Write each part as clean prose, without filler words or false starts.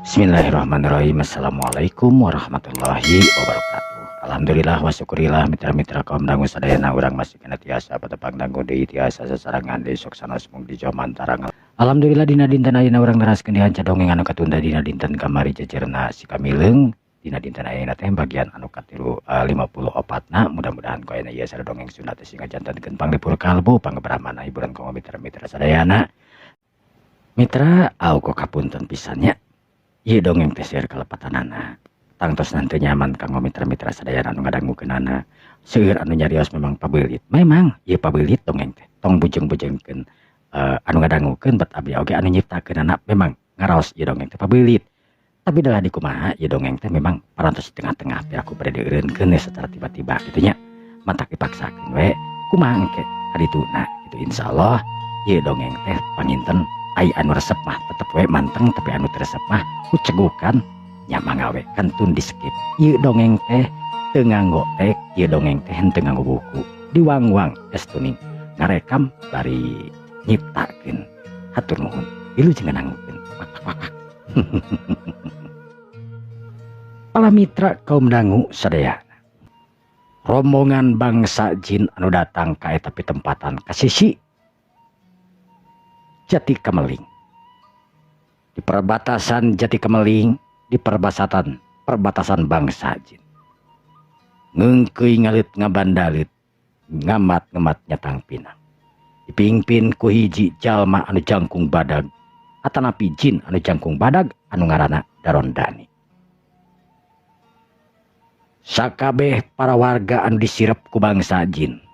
Bismillahirrahmanirrahim. Assalamualaikum warahmatullahi wabarakatuh. Alhamdulillah wa syukurillah, mitra-mitra kaum dangu sadayana, urang masih keneh tiasa patepang dangu deui, tiasa sasarengan deui, sok sanos mung di tarang. Alhamdulillah, dina dinten ayeuna urang neraskeun dihanca dongeng anu katunda dina dinten kamari, jejerna si Kamileung. Dina dinten ayeuna teh bagian anu katilu 54 na. Mudah-mudahan ku ayeuna ieu sada dongeng Sunda teh sing ngajantenkeun panglipur kalbu, pangbrahmana, hiburan kanggo mitra-mitra sadayana. Mitra, au kok kapunten pisan nya, ieu dongeng teh seueur kalepatanana, tangtos nanti nyaman kanggo mitra-mitra sadayana anu ngadangukeunana. Seueur anu nyarios memang pabeulit, memang ieu pabeulit dongeng teh, tong bujeng-bujengkeun anu ngadangukeun, bet abdi oge anu nyiptakeunana memang ngaraos ieu dongeng teh pabeulit. Tapi dalah dikumaha, ieu dongeng teh memang parantos di tengah-tengah piraku bade dieureunkeun secara tiba-tiba gitu nya, matak dipaksakeun we kumaha engke hadituna gitu. Insyaallah ieu dongeng teh panginten ai anu resep mah tetep we manteng, tapi anu teu resep mah ku cegukan nya mangga we kantun di skip. Ieu dongeng teh teu nganggo tek, ieu dongeng teh henteu nganggo buku, diwang-wang estuning ngarekam bari nyiptakeun. Hatur nuhun, wilujeng ngandangukeun. Wak wak wak. Para mitra kaum dangu sadayana, rombongan bangsa jin anu datang ka eta pitempatan ka sisi Jati Kameling, di perbatasan Jati Kameling, di perbatasan perbatasan bangsa jin ngengkeuy ngalit ngabandalit ngamat-ngemat nyatang pinang, dipimpin ku hiji jalma anu jangkung badag atanapi jin anu jangkung badag anu ngaranna Darondani. Sakabeh para warga anu disirep ku bangsa jin,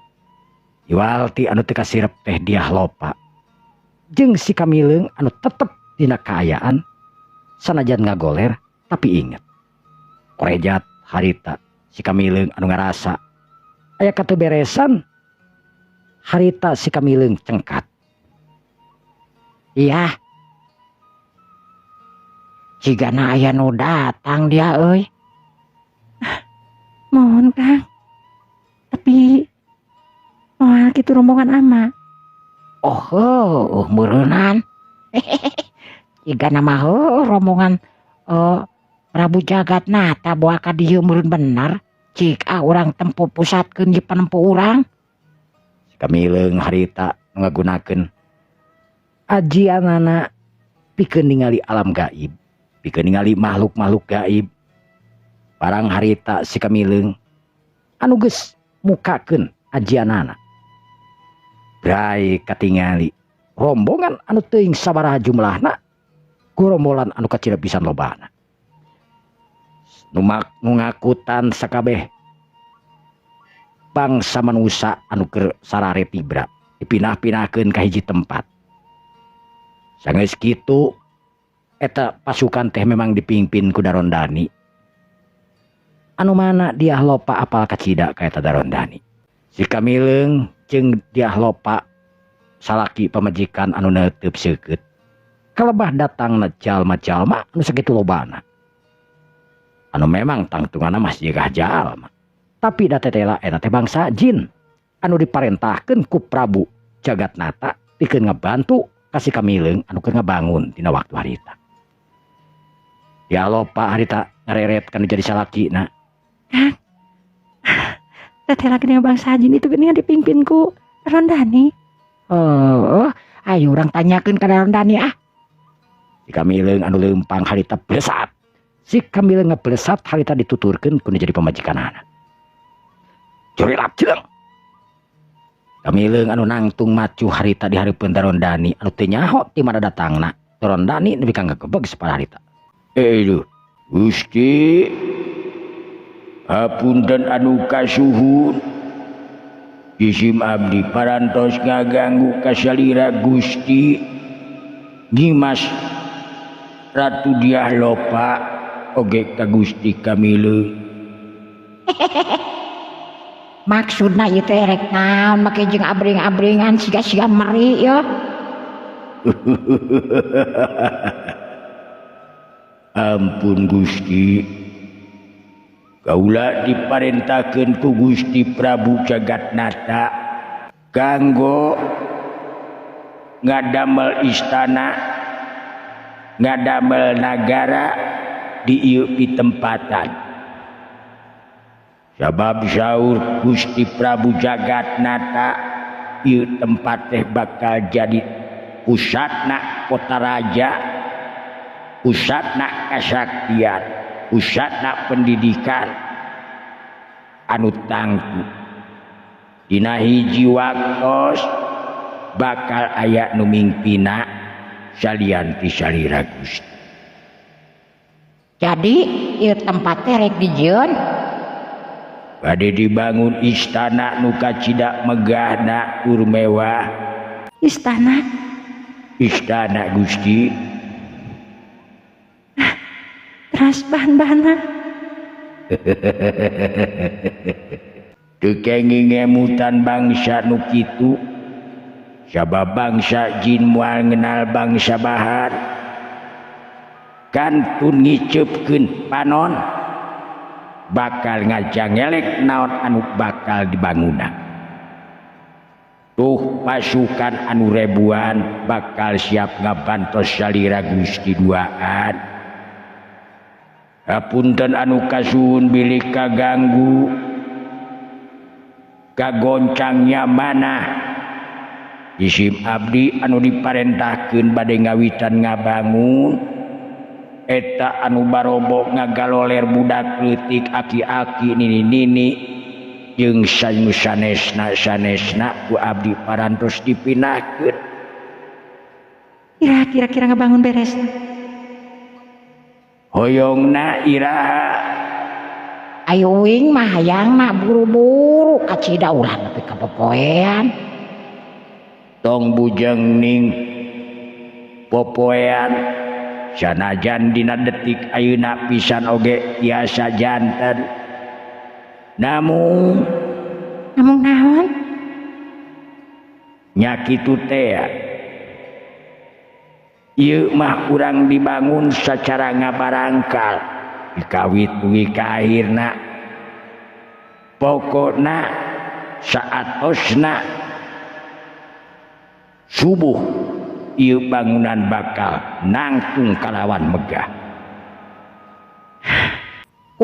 iwalti anu teu kasirep teh Diah Lopa jeung si Kamileung anu tetep dina kaayaan sanajan ngagoler tapi inget. Korejat harita si Kamileung anu ngarasa aya kateberesan, harita si Kamileung cengkat. Iya. Jigana aya nu datang dia euy. Mohon, Kang. Tapi moal kitu rombongan ama. Oh heueuh meureunan. Jigana mah heueuh rombongan Prabu Jagatnata boa ka dieu meureun bener. Cik ah urang tempo pusatkeun ieu panempo urang. Si Kamileung harita ngagunakeun ajianana pikeun ningali alam gaib, pikeun ningali makhluk-makhluk gaib. Barang harita si Kamileung anu geus mukakeun ajianana, bray katingali rombongan anu teuing sabaraha jumlahna, gorombolan anu kacida pisan lobana, nu ngakutan sakabeh bangsa manusa anu keur sarare tibra dipinah-pinahkeun ka hiji tempat. Sanggeus kitu eta pasukan teh memang dipimpin ku Darondani, anu mana Diah Lopa apal kacida ka eta Darondani. Si Kamileung jeung Diah Lopa salaki pamajikan anu neuteup seukeut kalebah datangna jalma-jalma anu sakitu lobana, anu memang tangtunganna mah siga jalma, tapi da tetela eta teh bangsa jin anu diparentahkeun ku Prabu Jagatnata pikeun ngabantu ka si Kamileung anu keur ngabangun dina waktu harita. Diah Lopa harita ngareret kanu jadi salakina. Kang, tetela geuning bangsa jin itu geuning dipimpin ku Rondani. Oh, ayo urang tanyakeun ka Rondani ah. Si Kamileung anu leumpang harita blesat. Si Kamileung ngeblesat harita dituturkeun ku nu jadi pamajikanana. Curilap jeleng. Kamileung anu nangtung macu harita di hareupeun Darondani anu teu nyaho ti mana datangna. Darondani nepi ka ngagebeg sapara harita. Duh, Gusti, hapunten anu kasuhun, isim abdi parantos ngaganggu kasalira Gusti Nyimas Ratu Diah Lopa oge ka Gusti Kamileung. Maksudna ieu teh rek naon make jeung abring-abringan siga-siga meri yeuh. Ampun Gusti, kaula diparentahkeun ku Gusti Prabu Jagatnata kanggo ngadamel istana ngadamel nagara di ieu pitempatan. Sabab saur Gusti Prabu Jagatnata ieu tempat teh bakal jadi pusatna kota raja, pusatna kasaktian, pusatna pendidikan anu tangtu. Dina hiji waktos bakal aya nu mingpina salian ti salira Gusti. Jadi ieu tempat teh rek dijieun bade dibangun istana nu kacida megahna tur mewah. Istana? Istana Gusti. Teras bahan-bahanna. Teu kenging ngemutan bangsa nu kitu. Sabab bangsa jin moal ngenal bangsa bahar. Kantun ngiceupkeun panon bakal ngajangelek naon anu bakal dibangunna. Tuh pasukan anu ribuan bakal siap ngabantos salira Gusti duaan. Hapunten anu kasuhun bilih kaganggu kagoncangnya mana. Isim abdi anu diparentahkeun bade ngawitan ngabangun eta anu barobok ngagaloler budak leutik aki-aki nini-nini jeung sanu sanesna sanesna ku abdi parantos dipinahkeun. Iraha kira-kira ngabangun beres. Hoyongna iraha. Ayo wing mah hayangna buru-buru kacida ulah nepi ka popoean. Tong bujeng ning popoean sanajan dina detik ayeuna pisan oge tiasa janten. Namun namun naon? Nya kitu teh. Ieu mah urang dibangun secara ngabarangkal dikawit dugi ka akhirna. Pokokna saatosna subuh ieu bangunan bakal nangtung kalawan megah.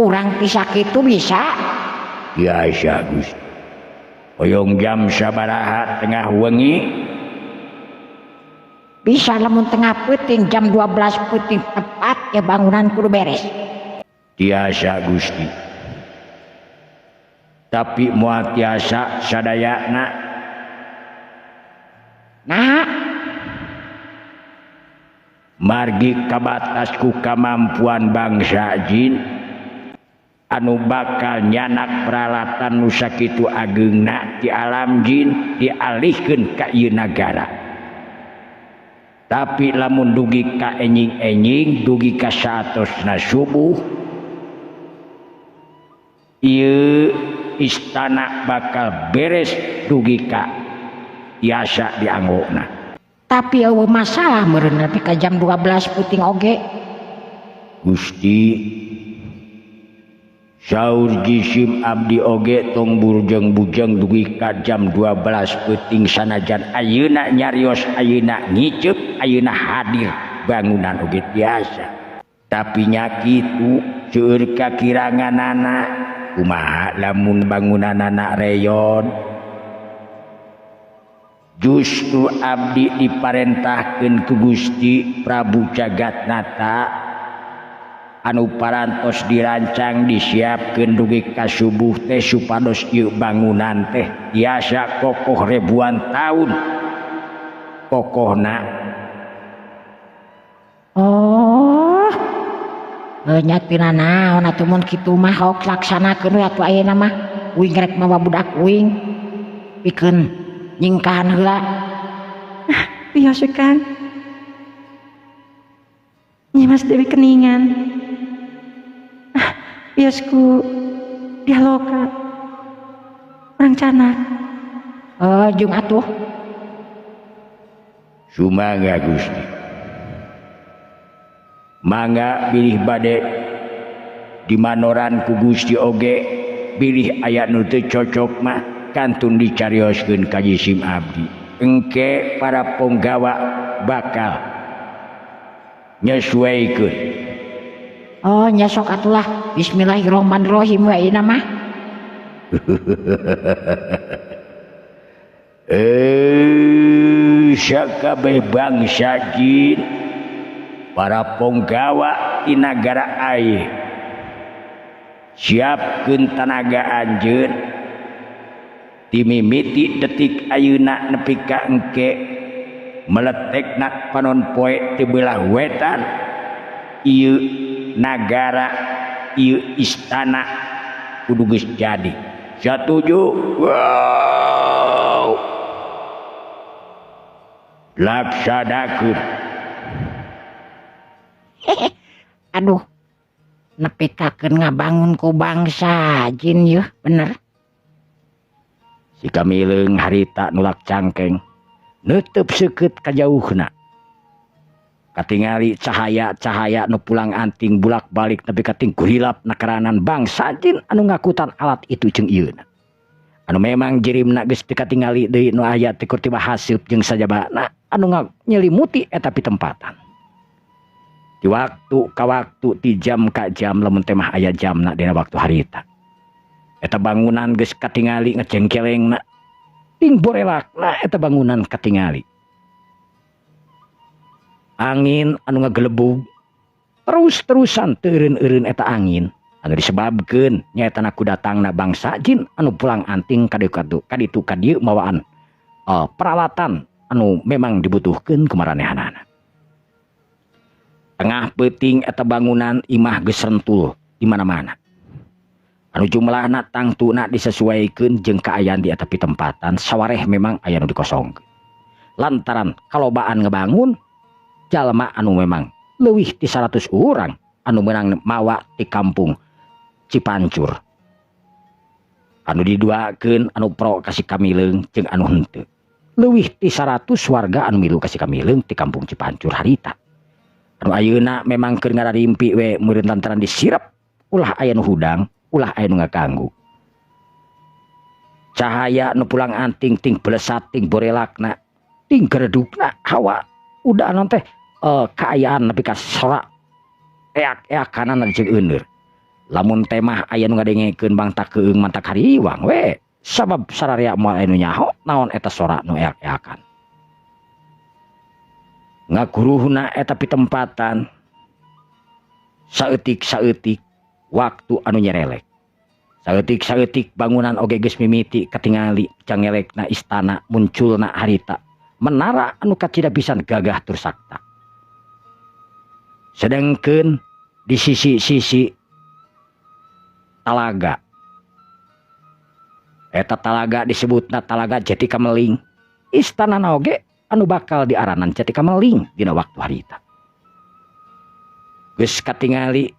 Urang bisa kitu bisa? Biasa Gusti. Hoyong jam sabaraha tengah wengi? Bisa lamun tengah peuting jam 12 peuting tepat ya bangunan kudu beres. Tiasa Gusti. Tapi moal tiasa sadayana. Nah, margi kabatas ku kamampuan bangsa jin anu bakal nyanak peralatan nu sakitu ageungna ti alam jin dialihkeun ka ieu nagara. Tapi lamun dugi ka enjing-enjing dugi ka saatosna subuh ieu istana bakal beres dugi ka tiasa dianggona. Tapi eueuh masalah meureun nepi ka jam 12 peuting oge. Gusti saur jisim abdi oge tong burjeng-bujeng dugi ka jam 12 peuting sanajan ayeuna nyarios ayeuna ngiceup ayeuna hadir bangunan oge tiasa. Tapi nya kitu seueur kakiranganana kumaha lamun bangunanana reyon. Justru abdi diparentahkeun ku Gusti Prabu Jagatnata anu parantos dirancang disiapkeun dugi ka subuh teh supados ieu bangunan teh tiasa kokoh ribuan tahun kokohna. Oh, nya tina naon atuh mun kitu mah hok laksanakeun we atuh ayeuna mah uing rek mawa budak uing pikeun nyingkahan heula. Ah, wios we Kang. Nyimas Dewi Keningan. Ah, wios ku dialoka. Urang canak. Jung atuh. Sumangga Gusti. Mangga bilih bade dimanoran ku Gusti oge bilih aya nu teu cocok mah kantun dicarioskeun ka jisim abdi. Engke para ponggawa bakal Nyesuaikeun. Oh nya sok atulah. Bismillahirrahmanirrahim we ayeuna mah. Sakabeh bangsa jin para ponggawa di nagara aye siapkeun tanaga anjeun dimimiti detik ayeuna nepi ka engke meletekna panon poe ti beulah wetan ieu nagara ieu istana kudu geus jadi. Satuju. Wow. Laksanakeun. Aduh, nepikakeun ngabangun ku bangsa jin yeuh bener. Si Kamileung harita nulak cangkeng neuteub seukeut kajauhna. Katingali cahaya-cahaya nu pulang anting bulak-balik nepi ka tinggurilap nakaranan bangsa jin anu ngakutan alat itu jeung ieuna. Anu memang jirimna geus teu katingali deui nu aya teh keur tiba haseup jeung sajabana anu nyelimuti eta pitempatan. Di waktu ka waktu ti jam ka jam lamun teh mah aya jamna dina waktu harita. Eta bangunan geus katingali ngecengkelengna ting borelakna eta bangunan katingali. Angin anu ngagelebug terus-terusan teureun-eureun eta angin anu disebabkeun nyaeta ku datangna bangsa jin anu pulang anting kaditu ka dieu mawaan peralatan anu memang dibutuhkeun ku maranehanana. Tengah peuting eta bangunan imah geus rentul di mana-mana. Anu jumlahna tangtuna disesuaikeun jeung kaayaan di eta pitempatan sawareh memang aya nu dikosongkeun. Lantaran kalobaan ngebangun jalma anu memang leuwih ti 100 urang anu meunang mawa ti kampung Cipancur. Anu diduakeun anu pro ka si Kamileung jeung anu henteu. Leuwih ti 100 warga anu milu ka si Kamileung ti kampung Cipancur harita. Anu ayeuna memang keur ngararimpi we meureun lantaran disirep ulah aya nu hudang, ulah aya nu ngaganggu. Cahaya nu pulang anting ting belesat ting borelakna ting geredugna hawa udah non teh kaayaan nepi ka sora eak-eakanan jeung euneur. Lamun teh mah aya nu ngadengekeun bangta keung mantak hariwang we sabab sararea moal aya nu nyaho naon eta sora nu eak-eakan. Ngaguruhna eta pitempatan saeutik-saeutik waktu anu nyerelek. Saeutik-saeutik bangunan oge geus mimiti katingali cangelekna istana munculna harita menara anu kacida pisan gagah tur sakta. Sedengkeun di sisi-sisi talaga. Eta talaga disebutna talaga Jati Kameling. Istana oge anu bakal diaranan Jati Kameling dina waktu harita. Geus katingali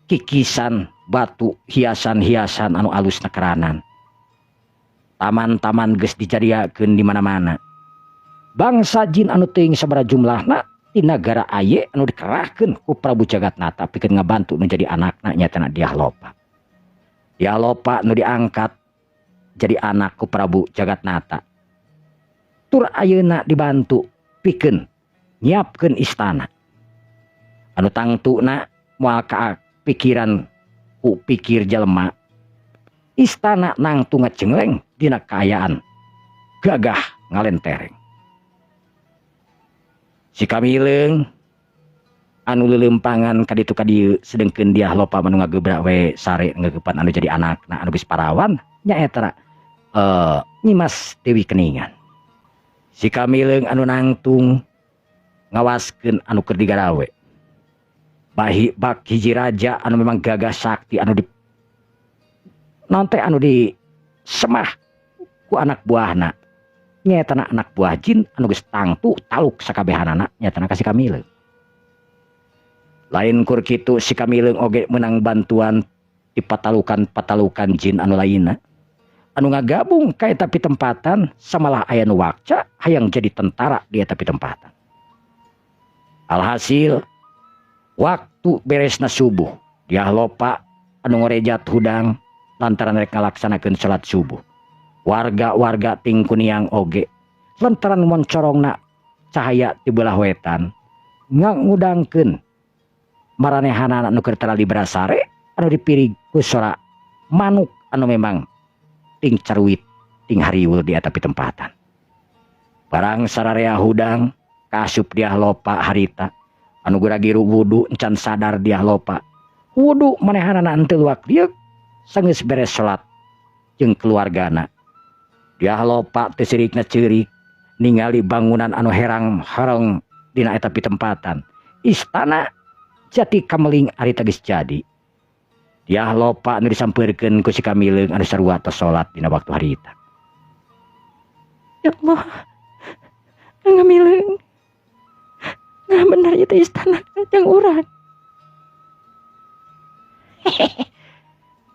kikisan batu hiasan-hiasan anu alus nakeranan. Taman-taman geus dijadiakeun di mana-mana. Bangsa jin anu teuing sabaraha jumlahna di nagara aye anu dikerahkeun ku Prabu Jagatnata pikeun ngabantu nu jadi anakna nyaeta Dyah Lopa. Dyah Lopa nu diangkat jadi anak ku Prabu Jagatnata. Tur ayeuna dibantu pikeun nyiapkeun istana. Anu tangtuna moal ka pikiran ku pikir jelema. Istana nangtu ngacengleng dina kaayaan gagah ngalentereng. Si Kamileung anu leuleumpangan ka ditu ka dieu sedengkeun Dyah Lopa manu ngagebrak we sare ngeueupan anu jadi anakna anu geus parawan nyaeta Nyimas Dewi Keningan. Si Kamileung anu nangtung ngawaskeun anu keur digarawe. Bahi bak hiji raja anu memang gagah sakti anu di naon teh anu di semah ku anak buahna. Nyaeta anak buah jin anu geus tangtu taluk sakabehanana nyaeta ka si Kamileung. Lain kur kitu si Kamileung oge meunang bantuan di patalukan-patalukan jin anu lainna. Anu ngagabung ka eta pitempatan samalah aya nu wakca hayang jadi tentara di eta pitempatan. Alhasil waktu beresna subuh Dyah Lopa anu ngorejat hudang lantaran rek ngalaksanakeun salat subuh. Warga-warga tingkuniang oge lantaran moncorongna cahaya ti beulah wetan ngangudangkeun Maranehanana nu keur tarali barasare anu dipirig ku sora manuk anu memang ting caruit ting hariwul di eta pitempatan. Barang sararea hudang kaasup Diah Lopa harita anu gura-giru wudu encan sadar Diah Lopa. Wudu manehanana henteu luak lieuk sanggeus beres salat jeung keluargana. Diah Lopa teu sirikna ceurik ningali bangunan anu herang harong dina eta pitempatan. Istana Jati Kameling harita geus jadi. Diah Lopa anu disampeurkeun ku si Kamileung anu sarua tos salat dina waktu harita. Ya Allah, Kamileung. Nah bener itu istana jang urang.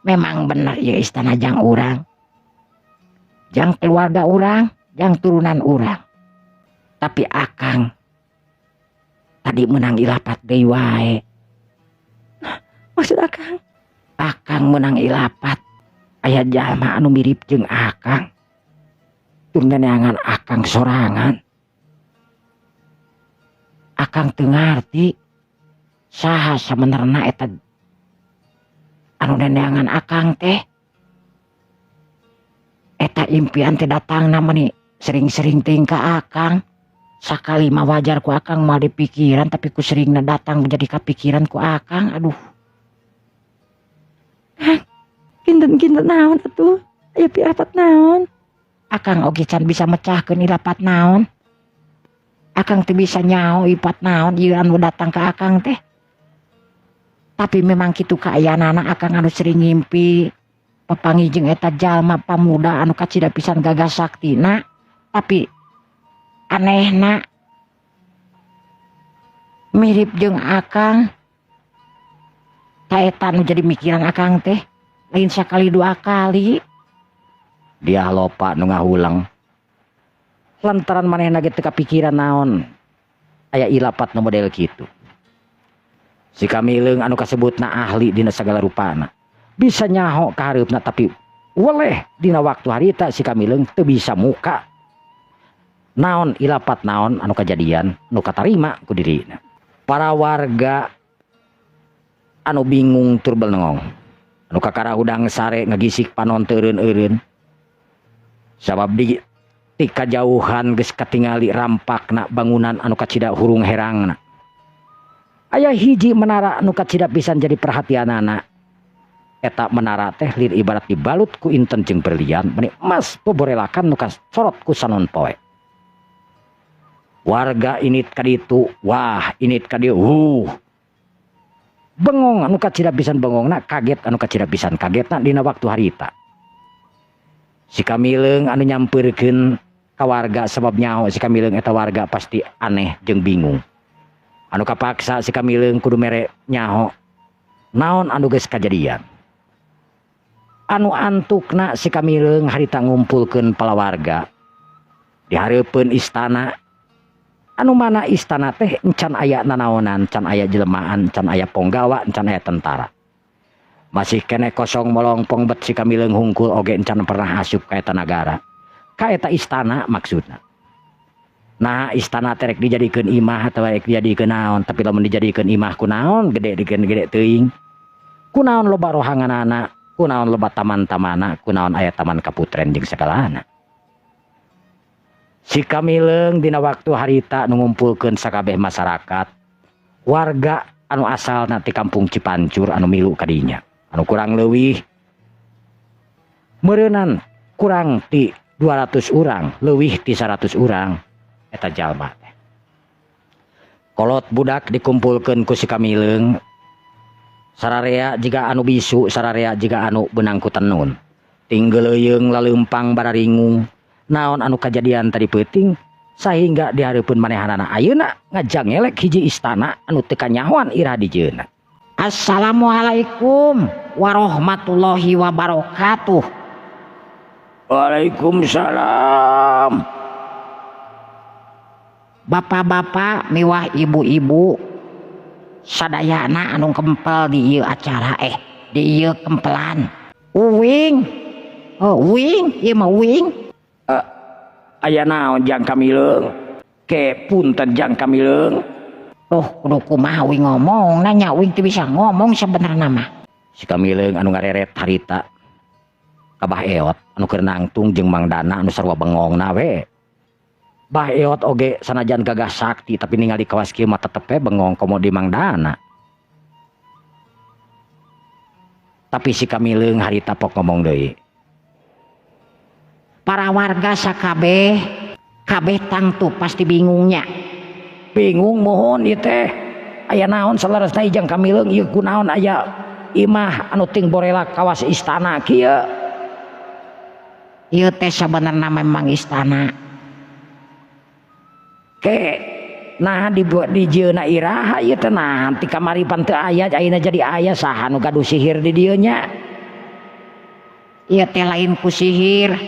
Memang bener ya istana jang urang. Jang keluarga urang, jang turunan urang. Tapi akang tadi menang ilapat deui wae. Maksud akang? Akang menang ilapat. Aya jalma anu mirip jeung akang. Tur neangan akang sorangan. Akang teu ngarti saha sabenerna eta anu neneangan akang teh. Eta impian teh datangna meni sering-sering teuing ka akang. Sakali mah wajar ku akang moal dipikiran, tapi ku seringna datang jadi kapikiran ku akang. Aduh. Kang, kinten-kinten naon atuh? Aya piapat naon? Akang oge can bisa mecahkeun ilapat naon. Akang teu bisa nyaho ipat naon ieu anu datang ka akang teh. Tapi memang kitu kaayaanana akang anu sering ngimpi papanggih jeung eta jalma pamuda anu kacida pisan gagah saktina, tapi anehna mirip jeung akang. Ta eta anu jadi mikiran akang teh lain sakali dua kali. Diah Lopa nu ngahulang lantaran manehna ge teu kapikiran naon aya ilapat nu model kitu. Si Kamileung anu kasebutna ahli dina sagala rupana bisa nyaho ka hareupna, tapi weleh dina waktu harita si Kamileung teu bisa muka naon ilapat naon anu kajadian nu katarima ku dirina. Para warga anu bingung tur belengong anu kakara hudang sare ngagisik panon teureun-eureun sabab di kajauhan geus katingali rampakna bangunan anu kacida hurung herangna. Aya hiji menara anu kacida pisan jadi perhatianana. Eta menara teh lir ibarat dibalut ku inten jeung berlian meni emas boborelakan nu kasorot ku sanon poe. Warga init ka ditu, wah init ka dieu, Bengong anu kacida pisan bengongna, kaget anu kacida pisan kagetna dina waktu harita. Si Kamileung anu nyampeurkeun ka warga sabab nyaho si Kamileung eta warga pasti aneh jeung bingung. Anu kapaksa si Kamileung kudu mere nyaho naon anu geus kajadian. Anu antukna si Kamileung harita ngumpulkeun palawarga di hareupeun istana. Anu mana istana teh encan aya nanaonan, can aya jelmaan, can aya ponggawa, encan aya tentara. Masih keneh kosong molongpong bet si Kamileung hungkul oge encan pernah asup ka eta nagara. Ka eta istana maksudna. Nah istana teh rek dijadikeun imah atawa rek dijadikeun naon, tapi lamun dijadikeun imah kunaon gede dikeun gede teuing. Kunaon loba rohanganana, kunaon loba taman-tamana, kunaon aya taman kaputren jeung sagalana. Si Kamileung dina waktu harita nu ngumpulkeun sakabeh masyarakat warga anu asalna ti kampung Cipancur anu milu kadinya. Anu kurang leuwih meureunan kurang ti 200 urang, leuwih ti 100 urang eta jalma teh. Kolot budak dikumpulkeun ku si Kamileung sararea jiga anu bisu, sararea jiga anu beunang ku tenun. Tinggeleuyeung laleumpang bararingung naon anu kajadian tadi peuting sahingga dihareupeun manehanana ayeuna ngajangelek hiji istana anu teu kanyahoan irah dijieunna. Assalamualaikum warahmatullahi wabarakatuh. Waalaikumsalam. Bapak-bapak miwah ibu-ibu sadayana anu kempel di ieu acara di ieu kempelan. Uwing. Oh, uwing, ieu mah uwing. Aya naon jang Kamileung? Ke punten jang Kamileung. Tuh kudu kumaha uing ngomong nanya uing teu bisa ngomong sebenarnya mah. Si Kamileung anu ngareret harita ka Bah Eot anu keur nangtung jeung Mang Dana anu sarua bengongna we. Bah Eot oge sanajan gagah sakti tapi ningali kawas kieu mah tetep we bengong komo di Mang Dana. Tapi si Kamileung harita pok ngomong deui. Para warga sakabeh kabeh tangtu pasti bingungnya. Bingung mohon ieu teh. Aya naon saleresna ijang Kamileung ieu kunaon aya imah anu ting borela kawas istana kieu. Ieu teh sabenerna memang istana. Ke nah dibuat di jieuna iraha ieu teh nah ti kamari pan teu aya ayeuna jadi aya saha nu gaduh sihir di dieu nya. Ieu teh lain ku sihir.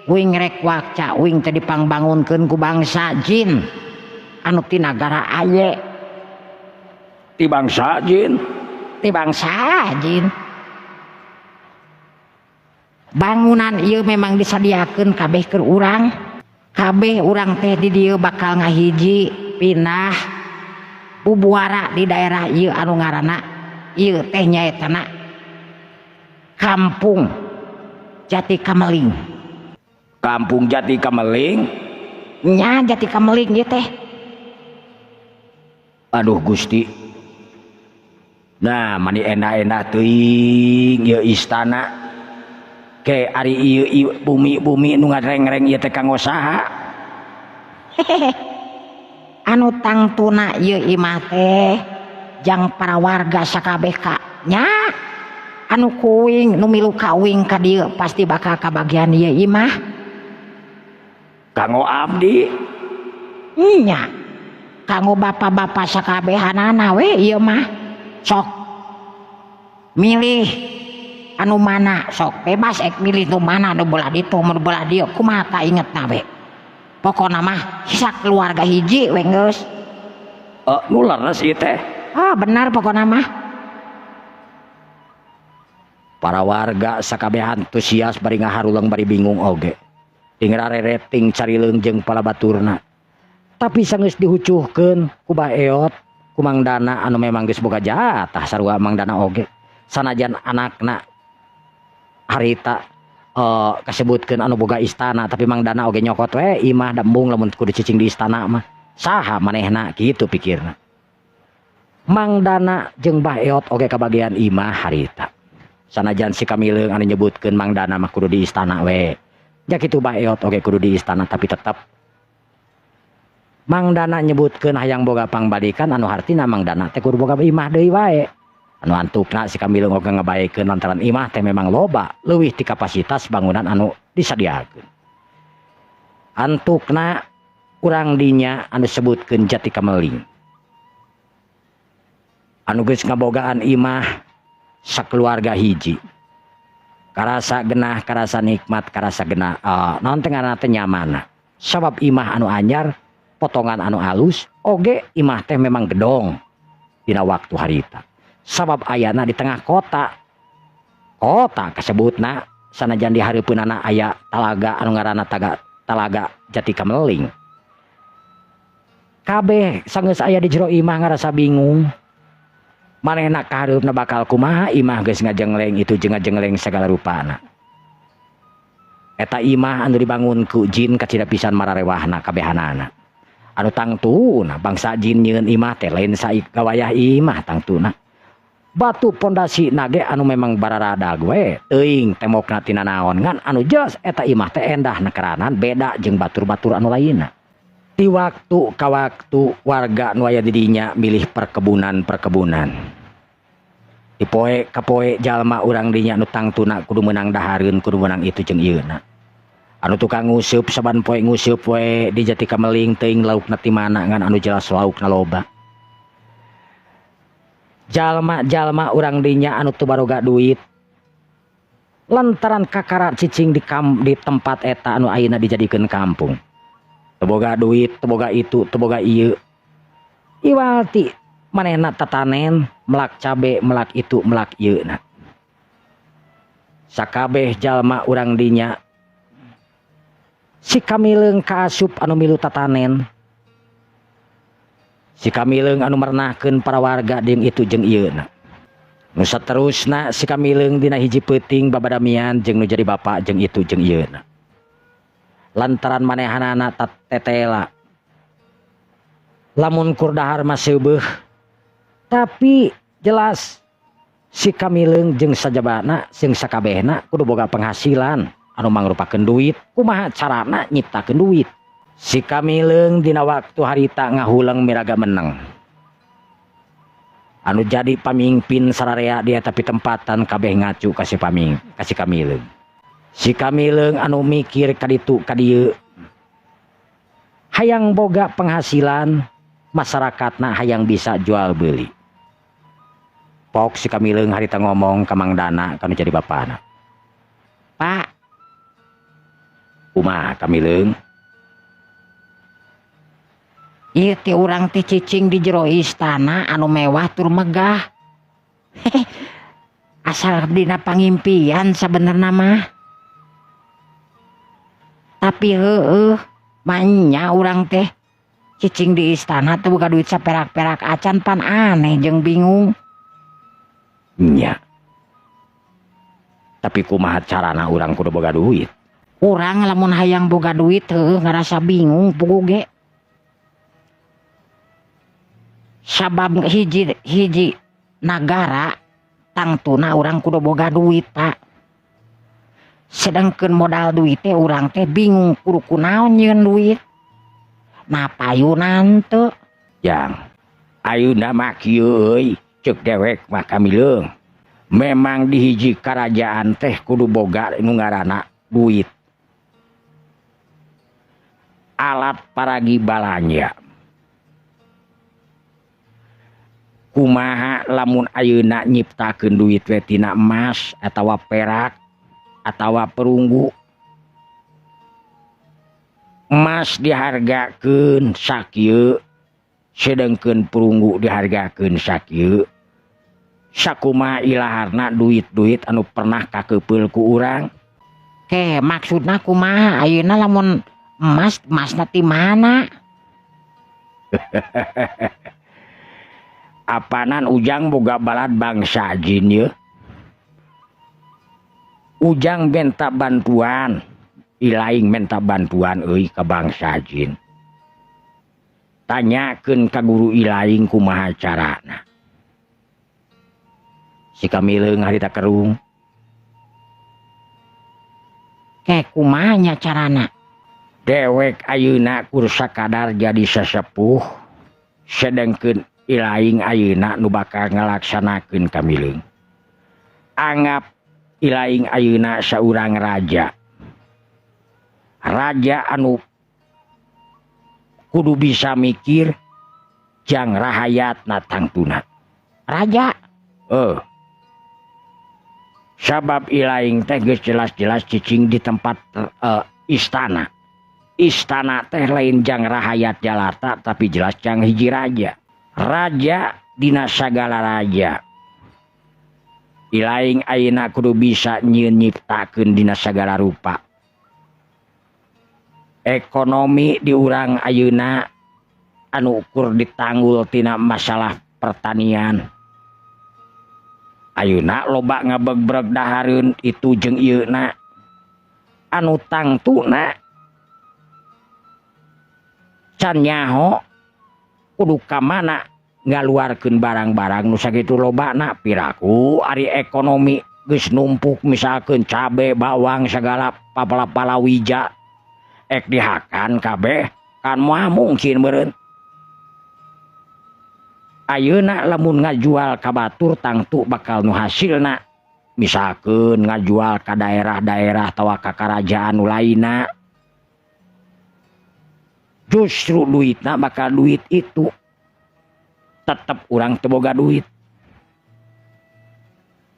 Uing rek waca uing teh dipangbangunkeun ku bangsa jin anu ti nagara aye. Ti bangsa jin? Ti bangsa jin. Bangunan ieu memang disadiakeun kabeh keur urang. Kabeh urang teh di dieu bakal ngahiji pindah bubuara di daerah ieu anu ngaranna ieu teh nyaetana Kampung Jati Kameling. Kampung Jati Kameling? Nya Jati Kameling ieu teh. Aduh Gusti. Nah, mani enak-enak teuing ieu istana. Ke ari ieu bumi-bumi nu ngareng-reng ieu teh kanggo saha? Anu tangtuna ieu imah teh jang para warga sakabeh ka nya. Anu kuing nu milu ka uing ka dieu pasti bakal kabagian ieu imah. Kanggo abdi? Nya. Kanggo bapak-bapak sakabehanana we ieu mah. Sok milih anu mana sok bebas ek milih nu mana nu belah ditu nu belah dieu kumaha ta ingetna we. Pokona mah sakeluarga hiji we geus. Nu leres ieu teh. Ah benar pokona mah. Para warga sakabehan antusias bari ngaharuleng bari bingung oge. Ting rareret ting carileung jeung palabaturna. Tapi sanggeus dihucuhkeun ku Bah Eot ku Mang Dana anu memang geus boga jatah sarua Mang Dana oge. Sanajan anakna harita kasebutkeun anu boga istana tapi Mang Dana oge nyokot we imah da embung lamun kudu cicing di istana mah. Saha manehna kitu pikirna. Mang Dana jeung Bah Eot oge kabagian imah harita. Sanajan si Kamileung anu nyebutkeun Mang Dana mah kudu di istana we. Ja kitu Bah Eot oge kudu di istana tapi tetep Mang Dana nyebutkeun hayang boga pangbalikan anu hartina Mang Dana teh kudu boga imah deui wae. Anu antukna si Kamileung oge ngabaekeun lantaran imah teh memang loba leuwih ti kapasitas bangunan anu disadiakeun. Antukna urang dinya anu sebutkeun Jati Kameling. Anu geus ngabogaan imah sakeluarga hiji. Karasa genah, karasa nikmat, karasa genah naon teh ngaranna teh nyamanna. Sabab imah anu anyar, potongan anu alus, oge imah teh memang gedong dina waktu harita. Sabab ayana di tengah kota. Kota kasebutna sanajan di hareupeunana aya talaga anu ngaranna talaga Jati Kameling. Kabeh sanggeus aya di jero imah ngarasa bingung. Manehna kahareupna bakal kumaha imah geus ngajengleng itu jeung ngajengleng sagala rupana. Eta imah anu dibangun ku jin kacida pisan mararewahna kabehanana. Anu tangtuna bangsa jin nyieun imah teh lain saikawayah imah tangtuna. Batu pondasi nage anu memang bararadag we teuing tembokna tina naon ngan anu jelas eta imah teh endah nekeranan beda jeung batur-batur anu lainna. Ti waktu ka waktu warga nu aya di dinya milih perkebunan-perkebunan. Di poe ka poe jalma urang dinya nu tangtuna kudu meunang dahareun kudu meunang itu jeung ieuna. Anu tukang nguseup saban poe nguseup we di Jati Kameling teuing laukna ti mana ngan anu jelas laukna loba. Jalma-jalma urang dinya anu teu baroga duit lantaran kakara cicing di tempat eta anu ayeuna dijadikeun kampung. Teu boga duit, teu boga itu, teu boga ieu. Iwal ti manehna tatanen, melak cabe, melak itu, melak ieu na. Sakabeh jalma urang dinya si Kamileung kaasup anu milu tatanen. Si Kamileung anu merenahkeun para warga jeung itu jeung ieuna. Nu saterusna si Kamileung dina hiji peuting babadamian jeung nu jadi bapak jeung itu jeung ieuna. Lantaran manehanana tetela. Lamun kur dahar mah seubeuh, tapi jelas si Kamileung jeung sajabana jeung sakabehna kudu boga penghasilan anu mangrupakeun duit. Kumaha carana nyiptakeun duit? Si Kamileung dina waktu harita ngahuleng miraga meneng. Anu jadi pamimpin sararea dia tapi tempatan kabeh ngacu ka si paming, ka si Kamileung. Si Kamileung anu mikir kaditu kadieu. Hayang boga penghasilan, masyarakatna hayang bisa jual beli. Pok si Kamileung harita ngomong ka Mang Dana kanu jadi bapana. Pak, kumaha Kamileung? Ieu teh urang teh cicing di jero istana anu mewah tur megah. Asal dina pangimpian sabenerna mah. Tapi heueuh manya urang teh cicing di istana teh boga duit saperak-perak acan pan aneh jeung bingung. Nya. Tapi kumaha carana urang kudu boga duit? Urang lamun hayang boga duit heueuh ngarasa bingung puguh ge. Sabab hiji nagara tangtuna urang kudu boga duit, Pak. Sedangkeun modal duit teh urang teh bingung kudu kunaon nyieun duit. Nah payunan teu. Jang, ayeuna mah kieu euy, ceuk dewek mah Kamileung. Memang di hiji karajaan teh kudu boga nu ngaranna duit. Alat paragi balanja. Kumaha lamun ayeuna nyiptakeun duit we tina emas atawa perak atawa perunggu. Emas dihargakeun sakieu, sedengkeun perunggu dihargakeun sakieu. Sakumaha ilaharna duit-duit anu pernah kakeupeuल ku urang. Ke maksudna kumaha ayeuna lamun emas, emasna ti mana? Apanan Ujang boga balad bangsa jin ye. Ujang minta bantuan, ilaing minta bantuan euy ka bangsa jin. Tanyakeun ka guru ilaing kumaha carana. Si Kamileung harita kerung. Ke kumaha nya carana? Dewek ayeuna kur sakadar jadi sesepuh, sedengkeun ilaing ayeuna nu bakal ngalaksanakeun Kamileung. Anggap ilaing ayeuna saurang raja. Raja anu kudu bisa mikir jang rahayatna tangtuna. Raja? Sabab ilaing teh geus jelas-jelas cicing di tempat istana. Istana teh lain jang rahayat jalata tapi jelas jang hiji raja. Raja dina sagala raja. Ilaing ayeuna kudu bisa nyieun nyiptakeun dina sagala rupa. Ekonomi di urang ayeuna anu ukur ditanggul tina masalah pertanian. Ayeuna loba ngabegbreg dahareun itu jeung ieuna. Anu tangtuna can nyaho kudu ka mana ngaluarkeun barang-barang nu sakitu lobana piraku ari ekonomi geus numpuk misalkeun cabe, bawang sagala papala-palawija ek dihakan kabeh kan moal mungkin meureun. Ayeuna lamun ngajual ka batur tangtu bakal nu hasilna misalkeun ngajual ka daerah-daerah atawa ka karajaan nu lainna justru duitna bakal duit itu tetep urang teu boga duit.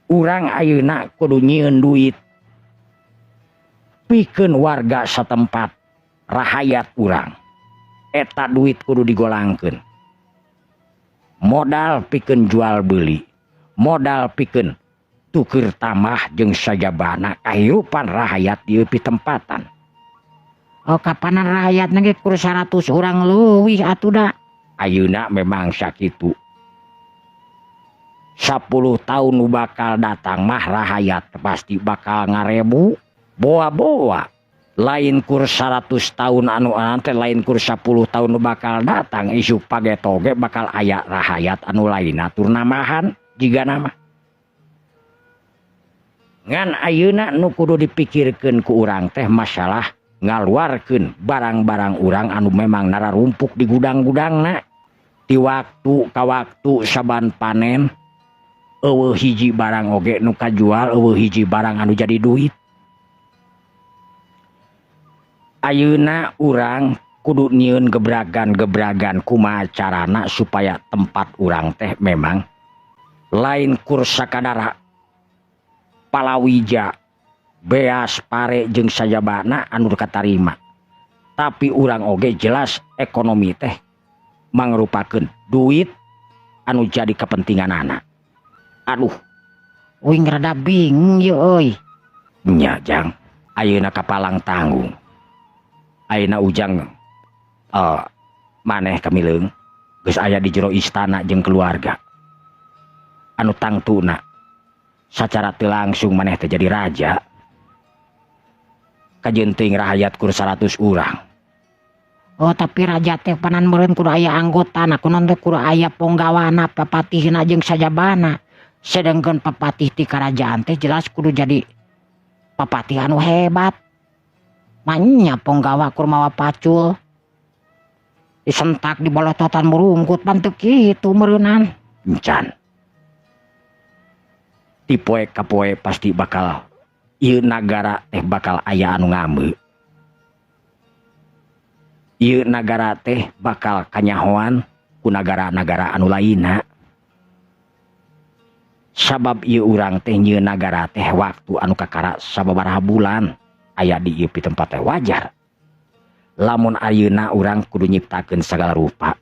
Urang ayeuna kudu nyieun duit pikeun warga satempat rahayat urang. Eta duit kudu digolangkeun. Modal pikeun jual beli, modal pikeun tuker tambah jeung sajabana kahirupan rahayat di pitempatan. Oh, kapanan rahayatna ge kur 100 urang leuwih atuh da. Ayeuna memang sakitu. 10 tahun nu bakal datang mah rahayat pasti bakal ngarebu boa-boa. Lain kur 100 tahun anu teh lain kur 10 tahun nu bakal datang isuk pageto ge bakal aya rahayat anu lainna tur namahan jiga nama. Ngan ayeuna nu kudu dipikirkeun ku urang teh masalah ngaluarkeun barang-barang urang anu memang nararumpuk di gudang-gudangna. Ti waktu ka waktu saban panen eueuh hiji barang oge nu kajual, eueuh hiji barang anu jadi duit. Ayeuna urang kudu nyieun gebragan-gebragan kumaha carana supaya tempat urang teh memang lain kur sakadara palawija beas pare jeung sajabana anu katarima, tapi urang oge jelas ekonomi teh mangrupakeun duit anu jadi kepentinganana. Aduh, uing rada bingung ye euy. Nya jang, ayeuna kapalang tanggung. Ayeuna ujang maneh kamileung geus aya di jero istana jeung keluarga anu tangtuna sacara teu langsung maneh teh jadi raja. Kajeun teuing rahayat kur 100 urang. Oh, tapi raja teh panan meureun kudu aya anggotana, kunaon teh kudu aya ponggawana, papatihna jeung sajabana. Sedangkan papatih ti karajaan teh jelas kudu jadi papatih anu hebat. Manya ponggawa kur mawa pacul disentak di bolototan murungkut pan teu kitu meureunan. Encan. Ti poe ka poe pasti bakal ieu nagara teh bakal aya anu ngambeu. Ieu nagara teh bakal kanyahoan ku nagara-nagara anu lainna. Sabab ieu urang teh nyieun nagara teh waktu anu kakara sababaraha bulan aya di ieu tempat teh wajar. Lamun ayeuna urang kudu nyiptakeun sagala rupa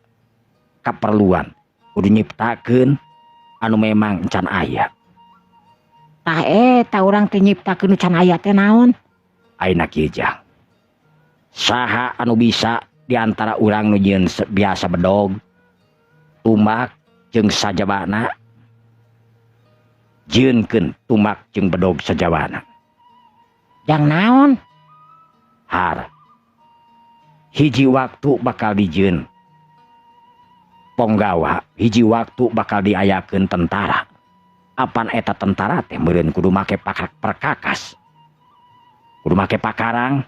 kaperluan, kudu nyiptakeun anu memang can aya. Tah eta urang teh nyiptakeun can aya teh naon? Ayeuna kieu jang. Saha anu bisa di antara urang nu nyieun biasa bedog, tumbak jeung sajabana, jieunkeun tumbak jeung bedog sajabana. Jang naon? Har. Hiji waktu bakal dijieun ponggawa, hiji waktu bakal diayakeun tentara. Apan eta tentara teh meureun kudu make perkakas, kudu make pakarang.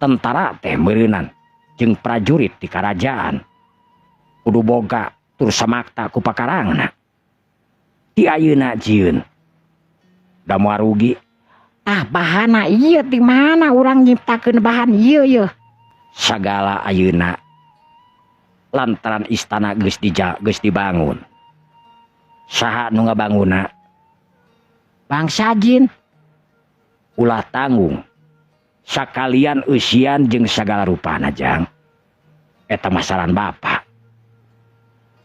Tentara teh meureunan jeung prajurit di karajaan kudu boga tur samakta ku pakarangna. Ti ayeuna jieun da moal rugi. Ah, bahana ieu di mana urang nyiptakeun bahan ieu yeuh? Sagala ayeuna lantaran istana geus dibangun. Saha nu ngabangunna? Bangsa jin. Ulah tanggung sakalian eusian jeung sagala rupana jang. Eta masaran bapa.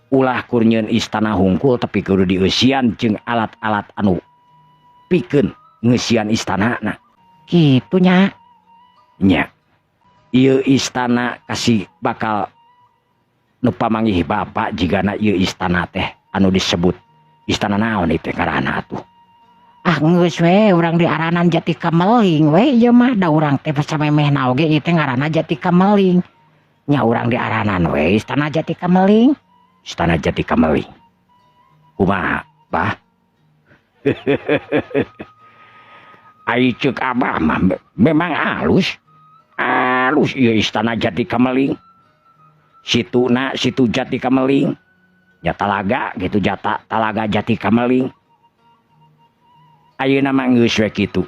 Ulah kur nyieun istana hungkul tapi kudu dieusian jeung alat-alat anu pikeun ngeusian istanana. Kitu nya. Nya. Ieu istana kasih bakal nu pamanggih bapa jigana ieu istana teh anu disebut istana naon ieu teh ngaranna atuh. Ah geus we urang diaranan Jati Kameling we ieu mah, da urang teh samemehna oge ieu teh ngaranna Jati Kameling. Nya urang diaranan we istana Jati Kameling. Istana Jati Kameling. Kumaha, Bah? Ai ceuk abah mah memang halus. Halus ieu istana Jati Kameling. Situna situ Jati Kameling. Nya talaga gitu jata talaga Jati Kameling. Ayeuna mah geus we kitu.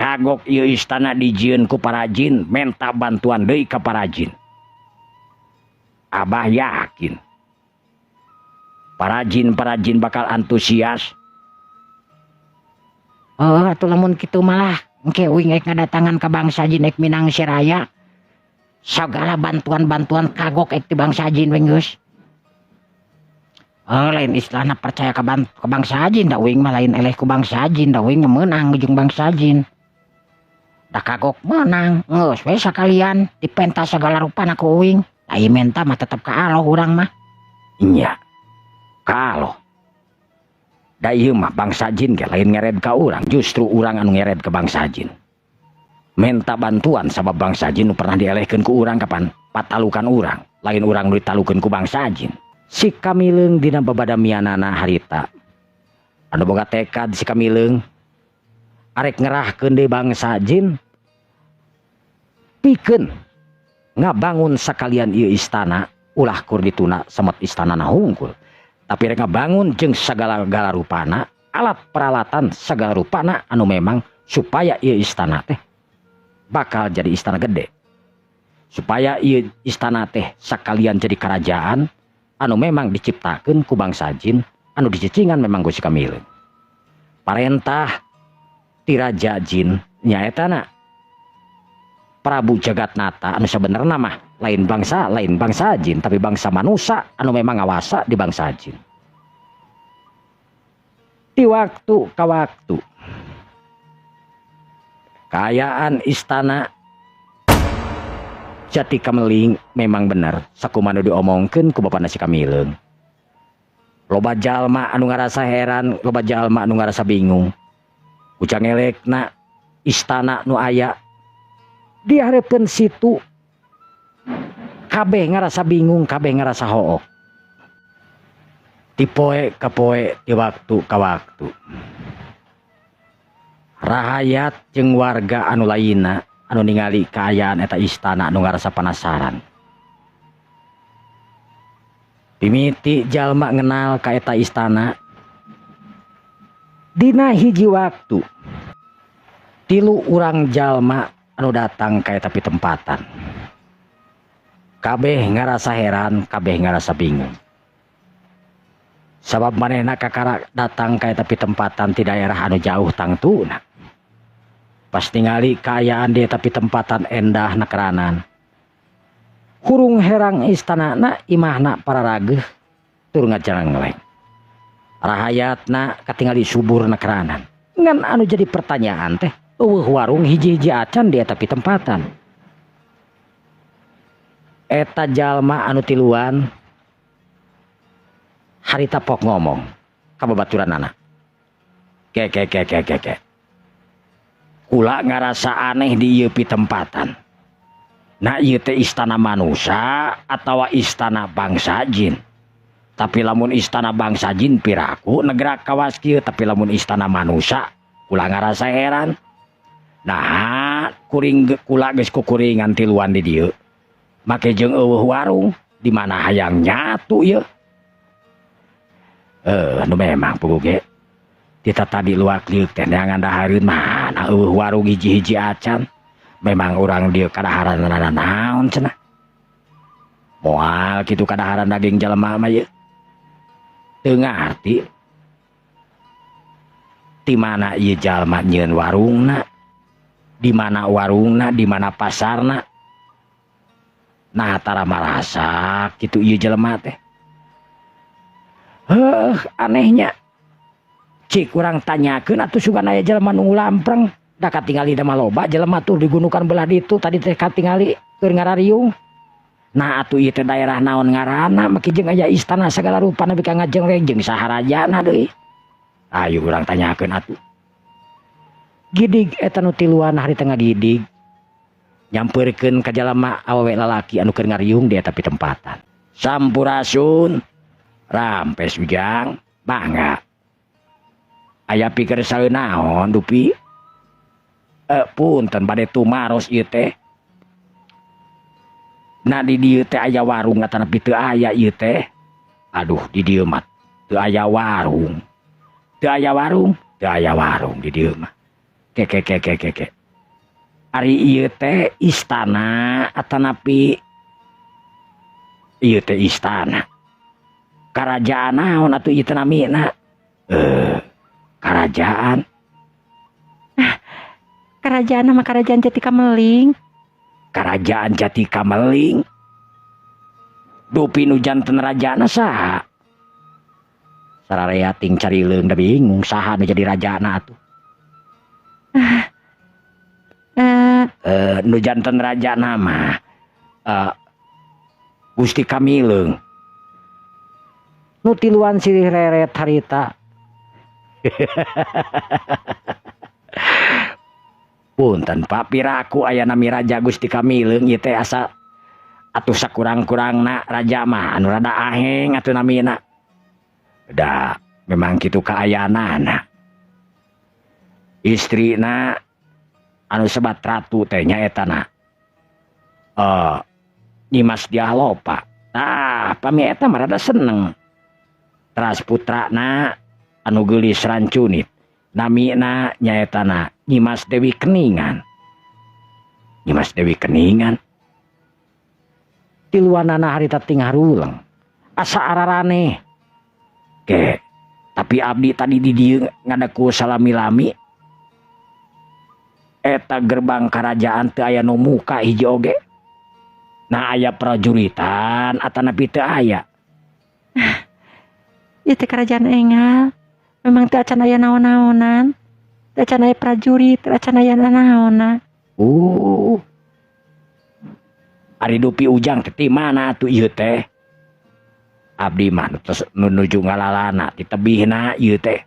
Kagok ieu istana dijieun ku para jin, menta bantuan deui ka para jin. Abah yakin para jin bakal antusias. Oh, atuh lamun kitu malah engke uing rek ngadatangan ka bangsa jin rek minang si raya. Sagala bantuan-bantuan kagok ek ti bangsa jin we geus. Oh, lain istilahna percaya ka bangsa jin da uing mah lain eleh ku bangsa jin da uing meunang jeung bangsa jin. Da kagok meunang geus we sakalian dipentas sagala rupana ku uing. Ai menta mah tetep ka Allah urang mah. Nya. Kalau da ieu mah bangsa jin ge lain ngered ka urang, justru urang anu ngered ke bangsa jin. Menta bantuan sabab bangsa jin nu pernah dielehkeun ku urang kapan patalukan urang, lain urang nu ditalukeun ku bangsa jin. Si Kamileung dina babadamianana harita. Anu boga tekad si Kamileung arek ngerahkeun deui bangsa jin pikeun ngabangun sakalian ieu istana, ulah kur dituna semet istanana hungkul. Tapi rek ngabangun jeung sagala-gala rupana, alat peralatan sagala rupana anu memang supaya ieu istana teh bakal jadi istana gede. Supaya ieu istana teh sakalian jadi kerajaan anu memang diciptakeun ku bangsa jin anu dicicingan memang ku si Kamileung. Parentah ti raja jin nyaetana Prabu Jagatnata anu sabenerna mah lain bangsa jin tapi bangsa manusia anu memang ngawasa di bangsa jin. Di waktu ka waktu kaayaan istana Jati Kameling memang bener sakumaha nu diomongkeun ku bapana si Kamileung. Loba jalma anu ngarasa heran, loba jalma anu ngarasa bingung. Ujang elekna istana nu aya di hareupeun situ kabeh ngarasa bingung, kabeh ngarasa hook. Ti poe ka poe, ti waktu ka waktu. Rahayat jeung warga anu lainna anu ningali kaayaan eta istana anu ngarasa penasaran. Mimiti jalma ngenal ka eta istana dina hiji waktu tilu urang jalma anu datang ka eta pitempatan. Kabeh ngarasa heran, kabeh ngarasa bingung. Sabab manehna kakara datang ka eta pitempatan ti daerah anu jauh tangtuna. Pas ningali kaayaan di eta pitempatan endah nakeranan. Hurung herang istanana imahna pararageuh tur ngajarangleng. Rahayatna katingali subur nakeranan. Ngan anu jadi pertanyaan teh, eueuh warung hiji-hiji acan di eta pitempatan. Eta jalma anu tiluan harita pok ngomong ka babaturanana. Ke ke ke ke ke ke. Kula ngarasa aneh di ieu pitempatan. Nah ieu teh istana manusia atawa istana bangsa jin. Tapi lamun istana bangsa jin piraku negara kawas kieu, tapi lamun istana manusia kula ngarasa heran. Nah kuring kula geus kukuringan tiluan di dieu. Make jeung eueuh warung di mana hayang nyatu ieu. Nu memang puguh ge. Kita tadi luak liuk teh neangan dahareun mana eueuh warung hiji-hiji acan. Memang urang dieu kadaharan naon cenah. Moal kitu kadaharan daging jelema mah ieu. Teu ngarti di mana ieu jalma nyieun warungna, di mana warungna, di mana pasarna. Nah tara marasa kitu ieu jelema teh. Heuh, anehnya. Cik urang tanyakeun atuh sugan aya jelema nu lampreng. Da katingali da mah loba jelema tuh digunukan belah ditu tadi teh katingali keur ngarariung. Nah atuh ieu teh daerah naon ngaranna make jeung aya istana sagala rupa nepi ka ngajengleng jeung saharajana deui. Ayo urang tanyakeun atuh. Gidig eta nu tiluan harita ngagidig. Nyampeurkeun ka jalma awewe lalaki anu keur ngariung di eta pitempatan. Sampurasun. Rampes ujang, mangga. Aya pikir saeun naon dupi? Punten bade tumaros ieu teh. Nah di dieu teh aya warung atanapi teu aya ieu teh. Aduh di dieu mah teu aya warung. Teu aya warung, teu aya warung di dieu mah. Ke ke ke ke ke ke. Ari ieu teh istana atanapi ieu teh istana. Karajaan naon atuh ieu teh namina? Kerajaan. Nah, kerajaan sama kerajaan Jati Kameling. Kerajaan Jati Kameling. Dupi nu janten rajana saha? Sararea ting carileung da bingung saha nu jadi rajana atuh. Nu janten rajana mah Gusti Kamileung. Nu tiluan silih reret harita. Punten Pak, piraku aya nami Raja Gusti Kamileung ieu teh asa atuh sakurang-kurangna raja mah anu rada aheng atuh namina. Da memang kitu kaayaanana. Istrina anu sebat ratu teh nyaeta na. Nyimas Dyahlopa. Tah, pami eta mah rada seneng. Teras putrana anu geulis rancunit. Namina nyaetana Nyimas Dewi Keningan. Nyimas Dewi Keningan. Tiluanana harita ting haruleng. Asa araraneh. Ke, tapi abdi tadi di dieu ngadeku salami-lami. Eta gerbang kerajaan teu aya nu muka hiji oge. Nah aya prajuritan atanapi teu aya. Ieu teh kerajaan engal. Memang teu acan aya naon-naonan. Teu acan aya prajurit, teu acan aya nanaonna. Ari dupi ujang teh ti mana atuh ieu teh? Abdi mah tos nuju ngalalana ti tebihna ieu teh.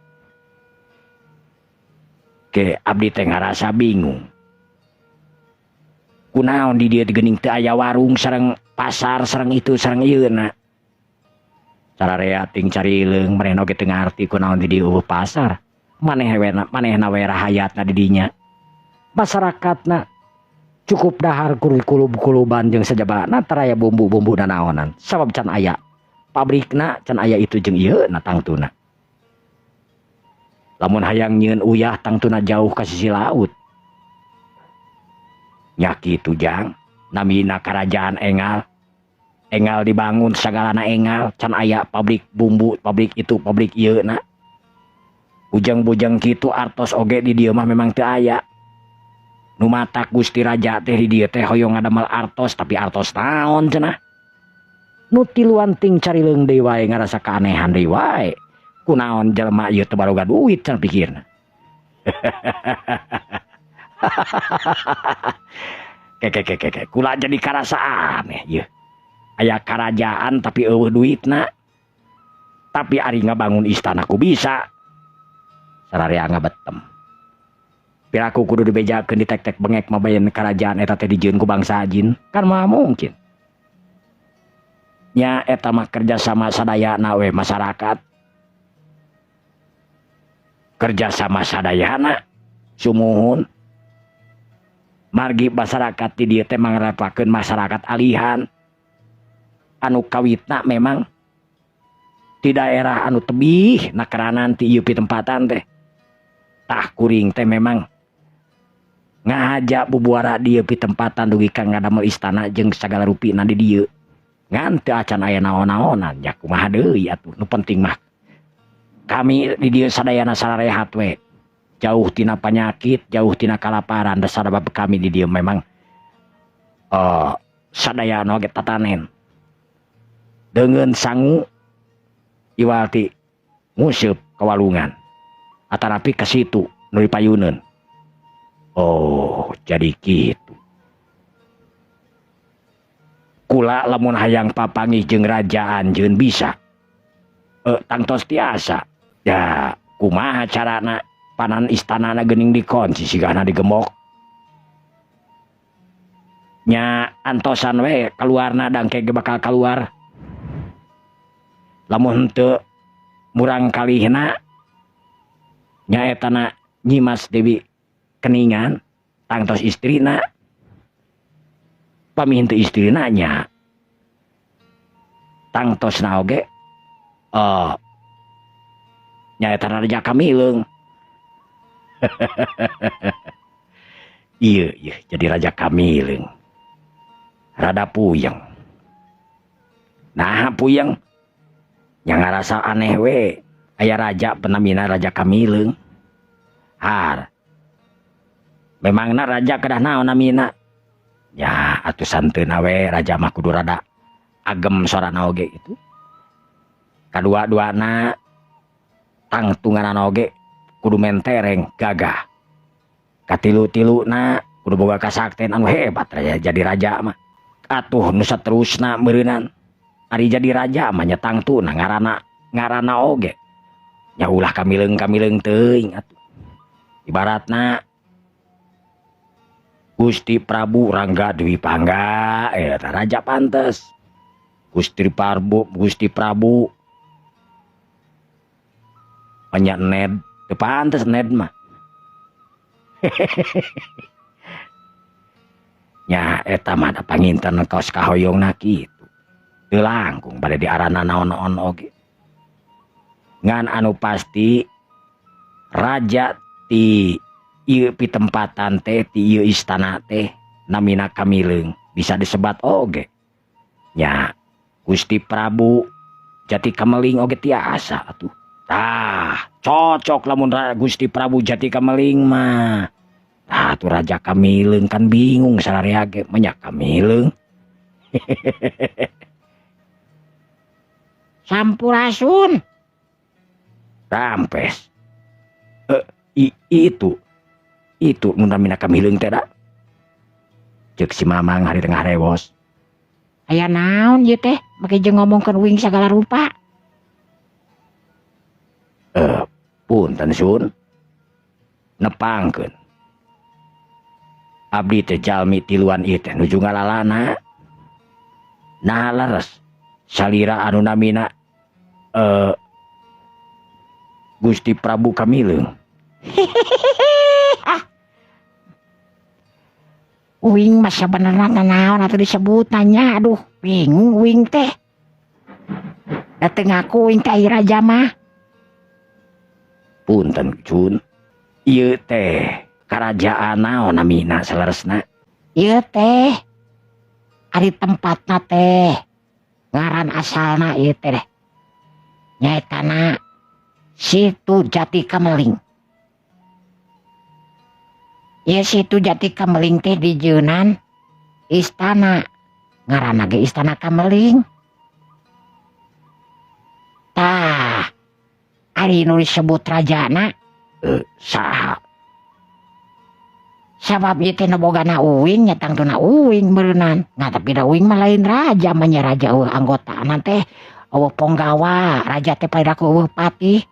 Ke abdi teh ngarasa bingung. Kunaon di dieu geuning teu aya warung sareng pasar sareng itu sareng ieu na. Sararea ting carileung manehna oge teu ngarti kunaon di dieu eueuh pasar. Manehna we rahayatna di dinya. Masyarakatna cukup dahar kulub-kuluban jeung sajabana taraya bumbu-bumbu nanaonan. Sabab can aya pabrikna, can aya itu jeung ieu na tangtuna. Lamun hayang nyieun uyah tangtuna jauh ka sisi laut. Nya kitu jang, namina karajaan engal. Engal dibangun sagalana engal, can aya pabrik bumbu, pabrik itu, pabrik ieu na. Bujang-bujang kitu artos oge di dieu mah memang teu aya. Nu matak Gusti Raja teh di dieu teh hoyong ngadamel artos, tapi artos naon cenah? Nu tiluan ting carileung deui wae ngarasa keanehan deui wae. Kunaon jelema ieu teu baroga duit cenah pikirna. Keke kula jadi karasa aneh ieu. Aya karajaan tapi eueuh duitna. Tapi ari ngabangun istana ku bisa. Sararea ngabetem. Piraku kudu dibejakeun ditek-tek bengek mabayan kerajaan eta teh dijieun ku bangsa jin, kan moal mungkin. Nya eta mah kerja sama sadayana we masyarakat. Kerja sama sadayana sumuhun. Margi masyarakat di dieu teh mangrepakeun masyarakat alihan. Anu kawitna memang di daerah anu tebih nakeranan ti ieu pitempatan teh. Tah kuring teh memang ngahaja bubuara dieu pitempatan dugi ka ngadamel istana jeung sagala rupina di dieu. Ngan teu acan aya naon-naonan nya kumaha deui atuh nu penting mah kami di dieu sadayana sararehat we. Jauh tina penyakit, jauh tina kalaparan, dasar bab kami di dieu memang sadayana oge tatanen. Deungeun sangu iwal ti nguseup ka walungan atanapi ka situ nu dipayuneun. Oh, jadi kitu. Kula lamun hayang papanggih jeung raja anjeun bisa. Tangtos tiasa. Ya, kumaha carana panan istanana geuning dikunci sigana digemok. Nya antosan we kaluarna dangke ge bakal kaluar. Lamun henteu murang kalihna nyaetana Nyimas Dewi Keningan tangtos istrina. Pami henteu istrina nya tangtosna oge nyaetana Raja Kamileung. Ieu ieu jadi Raja Kamileung. Rada puyeng. Nah puyeng nya ngarasa aneh we aya raja penamina Raja Kamileung. Har memangna raja kedah naon namina? Ya atuh santeuna we raja mah kudu rada agem sorana oge gitu. Kadua-duana tangtunganana oge kudu mentereng gagah. Katilu-tiluna kudu boga kasakten anu hebat raja jadi raja mah. Atuh nu saterusna meureunan. Ari jadi raja mah nya tangtuna ngaranna ngaranna oge. Nya ulah kamileung-kamileung teuing atuh. Ibaratna Gusti Prabu Rangga Dwi Pangga eta raja pantes. Gusti Prabu banyak Ned, teu pantes Ned mah. Nya eta mah da panginten kaos kahoyongna kitu. Teu langkung bade diarana naon-naon oge. Ngan anu pasti raja ti ieu pitempatan teh, ti ieu istana teh namina Kamileung, bisa disebat oge. Nya Gusti Prabu Jati Kameling oge tiasa atuh. Tah, cocok lamun Gusti Prabu Jati Kameling mah. Tah atuh Raja Kamileung kan bingung sararea ge mah nya Kamileung. Sampurasun. Rampes. Itu nu namina Kamileung teh da. Ceuk si Mamang hari tengah rewos. Aya naon ieu teh make jeung ngomongkeun uing sagala rupa. Punten Sun. Nepangkeun. Abdi teh jalmi tiluan ieu teh nuju ngalalana. Nah leres salira anu namina Gusti Prabu Kamileung. Ah. Uing mah sabenerna naon atuh disebut nanya, aduh bingung uing teh. Da teu ngaku uing teh ai raja mah. Punten Cun. Ieu teh karajaan naon namina saleresna? Ieu teh ari tempatna teh ngaran asalna ieu teh nyaetana Situ Jati Kameling. Ieu Situ Jati Kameling teh dijeunan istana ngaranna ge Istana Kameling. Tah ari nu disebut rajana Saha? Sabab ieu teh nu bogana uing nya tangtuna uing beureunan. Nah tapi da uing mah lain raja mah nya raja eueuh anggotana teh eueuh ponggawa, raja teh paliraku eueuh patih.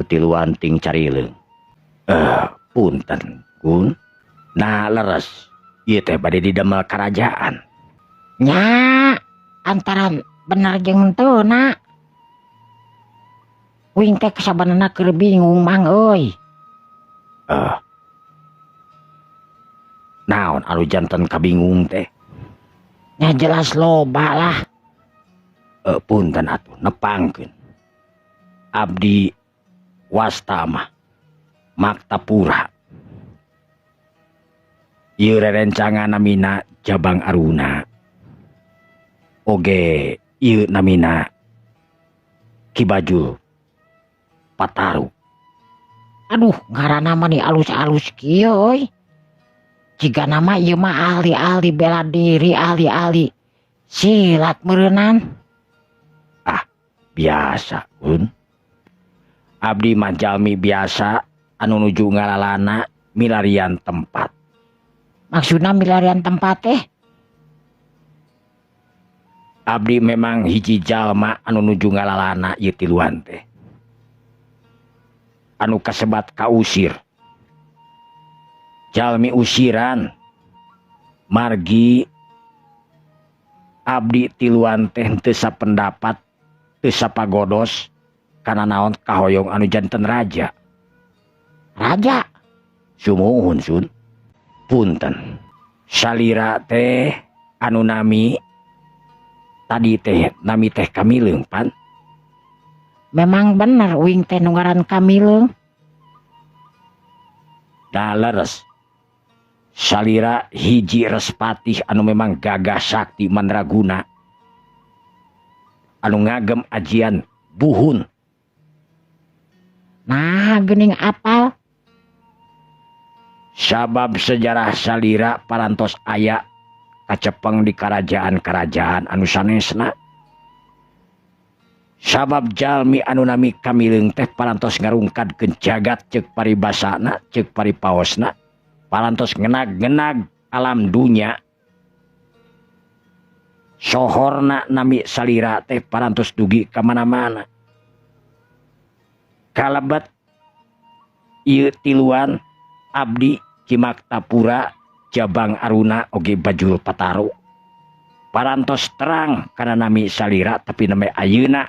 Tiluan ting carileung. Punten Gun. Nah leres ieu teh bade didamel karajaan. Nya antara bener jeung henteu na. Uing teh sabenerna keur bingung Mang euy. Naon anu janten kabingung teh? Nya jelas loba lah. Punten atuh nepangkeun. Abdi wasta mah Maktapura. Ieu rerencangan namina Jabang Aruna. Oge ieu namina Ki Bajul Pataru. Aduh ngaranna mah ni alus-alus kieu euy. Jigana mah ieu mah ahli-ahli bela diri, ahli-ahli silat meureunan. Ah, biasa, Bun. Abdi mah jalmi biasa anu nuju ngalalana milarian tempat. Maksudna milarian tempat teh? Abdi memang hiji jalma anu nuju ngalalana ieu tiluan teh. Anu kasebat kausir. Jalmi usiran margi abdi tiluan teh teu sapendapat, teu sapagodos kana naon kahoyong anu janten raja. Raja? Sumuhun Sun. Punten. Salira teh anu nami tadi teh nami teh Kamileung pan. Memang bener uing teh nu ngaran Kamileung. Da leres. Salira hiji respatih anu memang gagah sakti mandraguna. Anu ngagem ajian buhun. Nah geuning apal. Sabab sejarah salira parantos aya kacepeng di kerajaan-kerajaan anu sanesna. Sabab jalmi anu nami Kamileung teh parantos ngarungkadkeun jagat ceuk paribasana, ceuk paripaosna, parantos ngenag-ngenag alam dunya. Sohorna nami salira teh parantos dugi ka mana-mana. Kalebet ieu tiluan abdi Ki Martapura Jabang Aruna oge Bajul Pataro. Parantos terang kana nami salira tapi nami ayeuna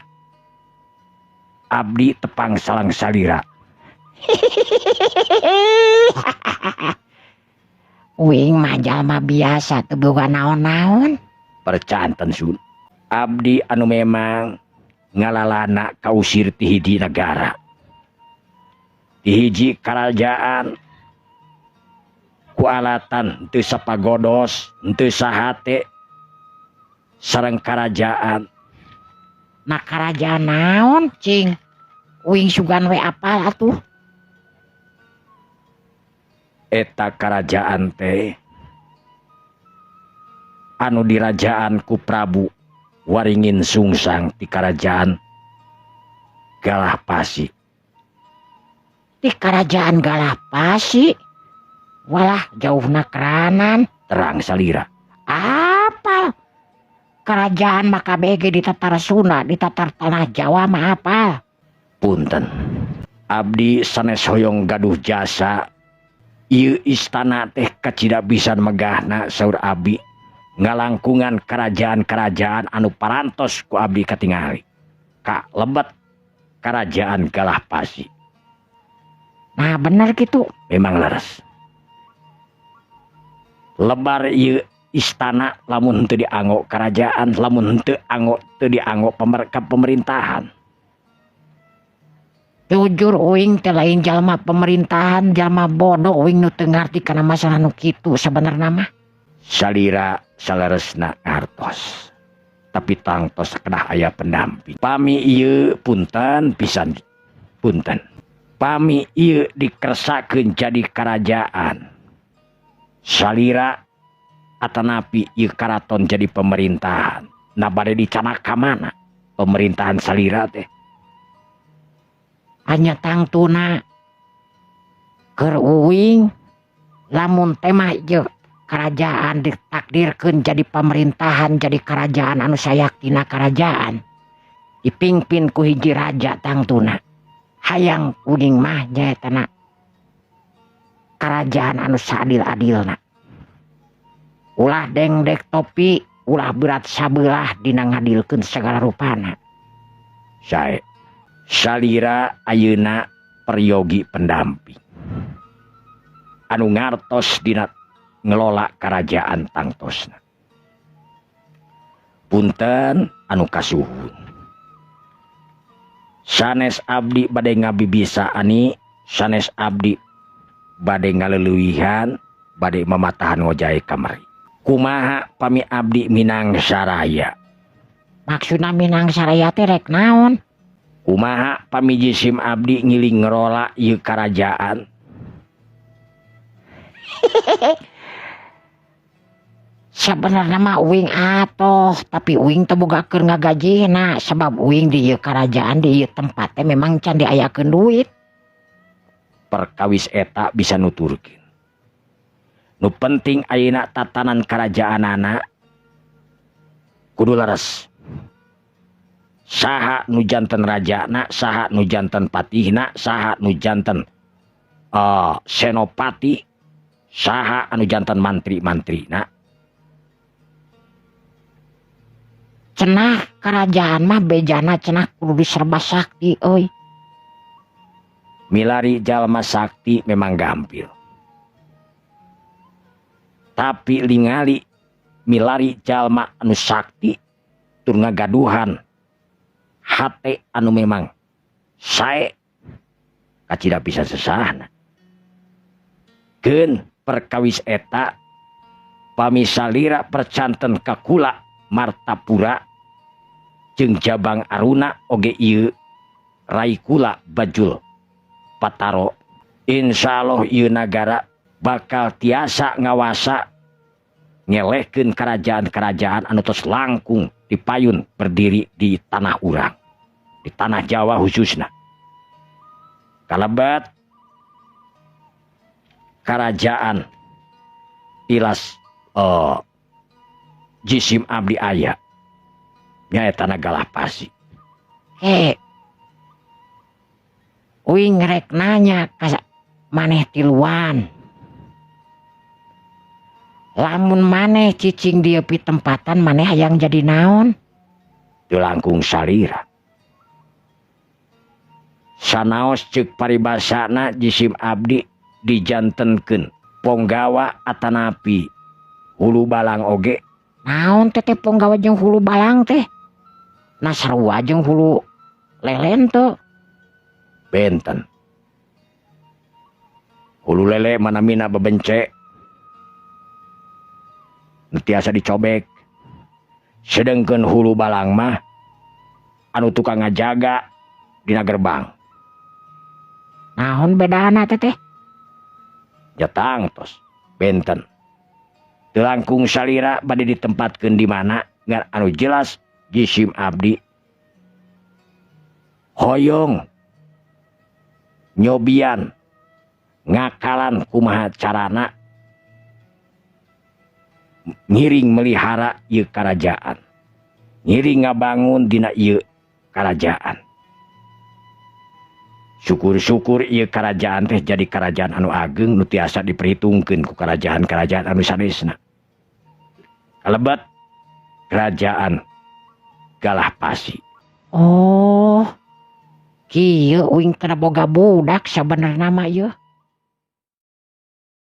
abdi tepang salang salira. Uing mah jalma biasa teu boga naon-naon. Percanten sun. Abdi anu memang ngalalana kausir ti hiji nagara. Ti hiji karajaan ku alatan teu sapagodos, teu sahate sareng karajaan. Nah karajaan naon cing? Uing sugan we apal atuh. Eta karajaan teh anu dirajaan ku Prabu Waringin Sungsang ti karajaan Galahpasi. Ti karajaan Galahpasi? Walah jauhna keranan. Terang salira. Apal? Kerajaan mah KBG di tatar Sunda, di tatar tanah Jawa mah apal. Punten. Abdi sanes hoyong gaduh jasa. Ieu istana teh kacida pisan megahna saur abdi. Ngalangkungan kerajaan-kerajaan anu parantos ku abdi katingali. Ka lebet kerajaan Galahpasi. Nah bener gitu. Memang leres. Lebar ieu istana lamun teu dianggo kerajaan, lamun teu anggo teu dianggo pemerintahan. Jujur uing teh lain jalma pemerintahan, jalma bodoh uing nu teu ngarti kana masalah nu kitu sabenerna mah. Salira saleresna ngartos. Tapi tangtos kedah aya pendamping. Pami ieu punten pisan punten. Pami ieu dikersakeun jadi kerajaan. Salira atanapi ieu karaton jadi pemerintahan. Nah bade dicanak ka mana pemerintahan salira teh? Hanya tangtuna keur uing lamun teh mah ieu kerajaan ditakdirkeun jadi pemerintahan, jadi kerajaan anu sayaktina kerajaan dipimpin ku hiji raja tangtuna. Hayang uing mah nyaetana kerajaan anu saadil-adilna. Ulah dengdek topi, ulah berat sabelah dina ngadilkeun segala rupana. Sae salira ayeuna peryogi pendamping anu ngartos dina ngelola kerajaan tangtosna. Punten anu kasuhun. Sanes abdi bade ngabibisa ani, sanes abdi bade ngaleuwihan, bade mamatahan ngojay kamari. Kumaha pami abdi Minang Saraya? Maksudna Minang Saraya teh rek naon? Kumaha pami jisim abdi ngiling ngerola ieu karajaan? Sebenarnya mah uing atoh, tapi uing teu boga keur ngagajihna sebab uing di ieu karajaan di ieu tempat teh memang can diayakeun duit. Perkawis eta bisa nuturkeun. Nu penting ayeuna tatanan karajaanana kudu leres. Saha nu janten rajana, saha nu janten patihna, saha nu janten senopati, saha anu janten mantri-mantrina. Cenah kerajaan mah bejana cenah kudu diserba sakti euy. Milari jalma sakti memang gampil. Tapi lingali milari jalma anu sakti tur ngagaduhan hate anu memang sae kacida bisa sesahna. Keun perkawis eta pami salira percanten kakula Martapura jeung Jabang Aruna oge ieu rai kula Bajul Pataro. Insyaallah ieu nagara bakal tiasa ngawasa ngelehkeun kerajaan-kerajaan anu tos langkung dipayun berdiri di tanah urang, di tanah Jawa khususna. Kalebet kerajaan Ilas Jisim abdi aya nyaeta Galahpasi. He, uing rek nanya ka maneh tiluan. Lamun maneh cicing dieu pitempatan, maneh hayang jadi naon? Teu langkung salira. Sanaos ceuk paribasana, jisim abdi dijantenkeun ponggawa atanapi hulu balang oge. Naon teh ponggawa jeung hulu balang teh? Nah, sarua jeung hulu lele teu? Benten. Hulu lele mah namina bebence, nu tiasa dicobek, sedengkeun hulu balang mah anu tukang ngajaga dina gerbang. Naon bedana teh? Ya, tangtos benten. Teu langkung salira bade ditempatkeun di mana, ngan anu jelas jisim abdi hoyong nyobian ngakalan kumaha carana ngiring melihara ieu karajaan, ngiring ngabangun dina ieu karajaan. Syukur-syukur ieu kerajaan teh jadi kerajaan anu ageng, nu tiasa diperhitungkeun ku kerajaan-kerajaan anu sanesna, kalebet Kerajaan Galahpasi. Oh, kieu. Uing teu boga budak sabenerna mah ieu.